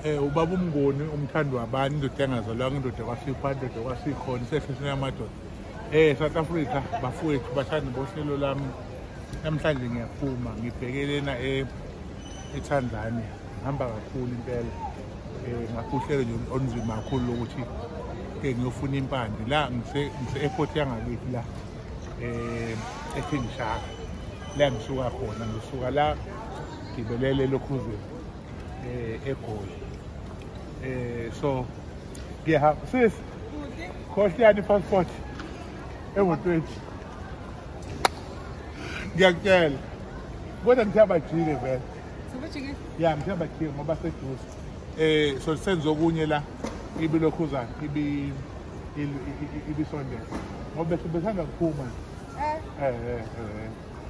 Ubaba uMnguni umthandi wabantu, indoda engazalwanga, indoda kwaSipha, indoda kwasikhona, isehlesini yamadoda. South Africa bafowethu, bathandi bohlelo lami. Namhlanje ngiyaphuma ngibhekelena eTanzania. Ngihamba kakhulu impela. Ngakho uhlelo nje olunzima kakhulu lokuthi ngiyofuna impande la ngise airport yangakithi la eKing Shaka. La ngisuka khona, ngisuka la gibelele lokhuzeni eGoli. So ngiyahamba sis, khohliyani passport emotweni. Ngiyakutshela kodwa ngithe abajike vele. Ya, ngithe abajike ngoba seduze. So senze okunye la ibilokhuzana ibisondela ngoba besanda kuphuma.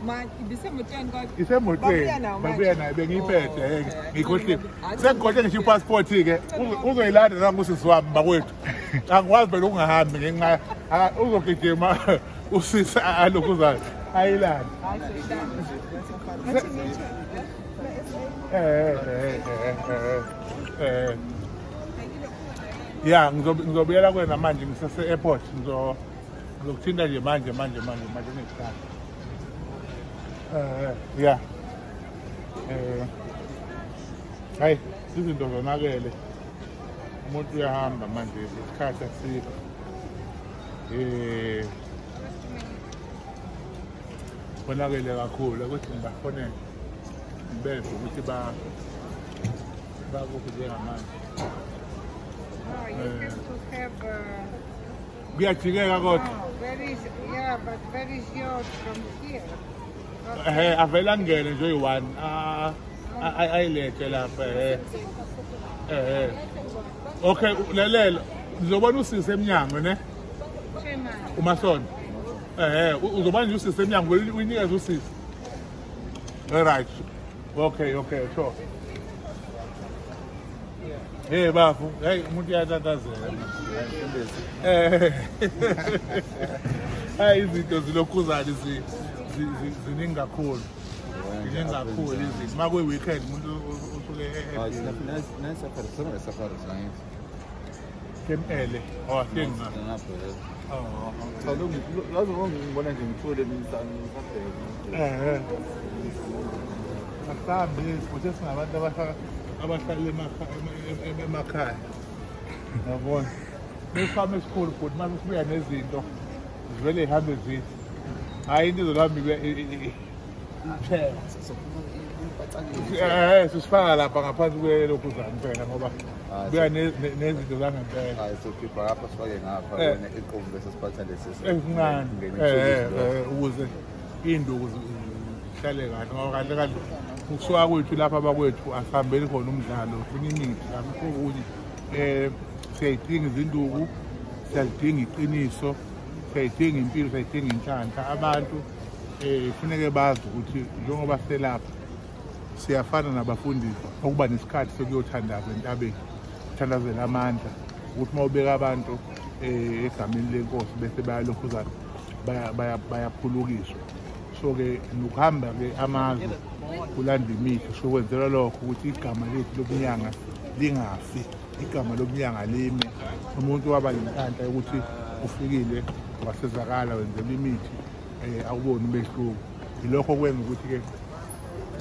Ma ibisemotweni kodwa. Isemotweni. Babuya nayo bengiyiphethe ngikhohliwe. Sengikhohle ngisho ipassport ke uzoyilanda la ngusisi wami bakwethu. Angikwazi phela ukungahambi ngenxa uzogijima usisi alokhuzana ayilanda. Ya, ngizobuyela kuwena manje ngisase airport, ngizokuthinta nje manje ngesikhathi. Ya. Hayi, izinto zonakele. Umuntu uyahamba manje isikhathi asikho. Konakele kakhulu ukuthi ngibafonele ngibeve ukuthi bakuphi njengamanje. Kuyajikeka kodwa. Yeah, but where is yours from here? Avela ngene nje oyi-one ayilethe lapha. Okay, lalela, ngizobona usisi emnyango ne? Umasonto. Uzobona nje usisi emnyango, uyinikeze usisi. All right. Okay, sure. Hey bafu, hey umuntu uyatatazela. Hayi izinto zilokhuzana ziningi kakhulu. Ziningi kakhulu izinto. Uma kuyi weekend umuntu usuke Kemele. Oh, thenga. Oh. Cha lo lazo ngibona nje ngithule mina. Akuhambi futhi singabantu abahlala emakhaya. Yabona. Nesikhwama esikhulu futhi mase sibuya nezinto zivele zihambe zithi. Hayi into izohamba iphela. Sisifaka lapha ngaphansi kwelokhuzana phela ngoba kuya nezinto zangempela. Hayi sokhipha ngapha sifake ngapha wena iqumbu bese siphatha lesi esincane. Ukuze induku zihlale kahle ngoba kahle kahle ukusuka kwethu lapha abakwethu asihambeli khona umdlalo ufuna imithi lapho okunye. Siyayidinga izinduku, siyalidinga iqiniso, siyayidinga impilo, siyayidinga inhlanhla. Abantu kufuneke bazi ukuthi njengoba selapha siyafana nabafundisi okuba nesikhathi sokuyothandaza entabeni, uthandazela amandla ukuthi uma ubeka abantu egameni lenkosi bese bayalokhuzana bayaphulukiswa. So ke nokuhamba ke amazwe kulanda imithi so kwenzela lokho ukuthi igama lethu lobunyanga lingafi, igama lobunyanga lime. Umuntu waba nenhlanhla yokuthi ufikile wasizakala wenzela imithi awuboni umehluko. Yilokho kwenza ukuthi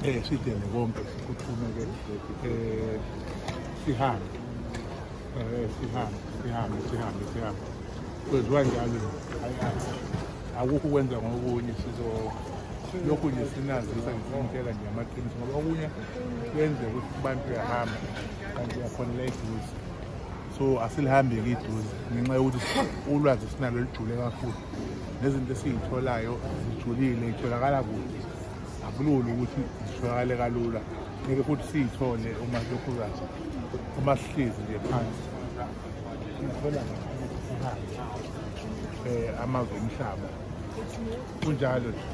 ke sidele konke siphuthume ke sihambe sihambe kwenziwa njalo. Akukho ukwenza ngokunye, sizo lokhu nje sinazisa ngisintshela nje amaqiniso ngoba okunye kuyenzeka ukuthi kubantu uyahamba kanti uyakhona la eduze. So asilihambi-ke iduze ngenxa yokuthi ulwazi sinalo lijule kakhulu nezinto esiy'tholayo zijulile, y'tholakala kude. Akulula ukuthi zitholakale kalula, ngeke futhi siy'thole uma lokhuzazi uma sihlezi nje phansi. Sithola sihambe amazwe omhlaba kunjalo nje.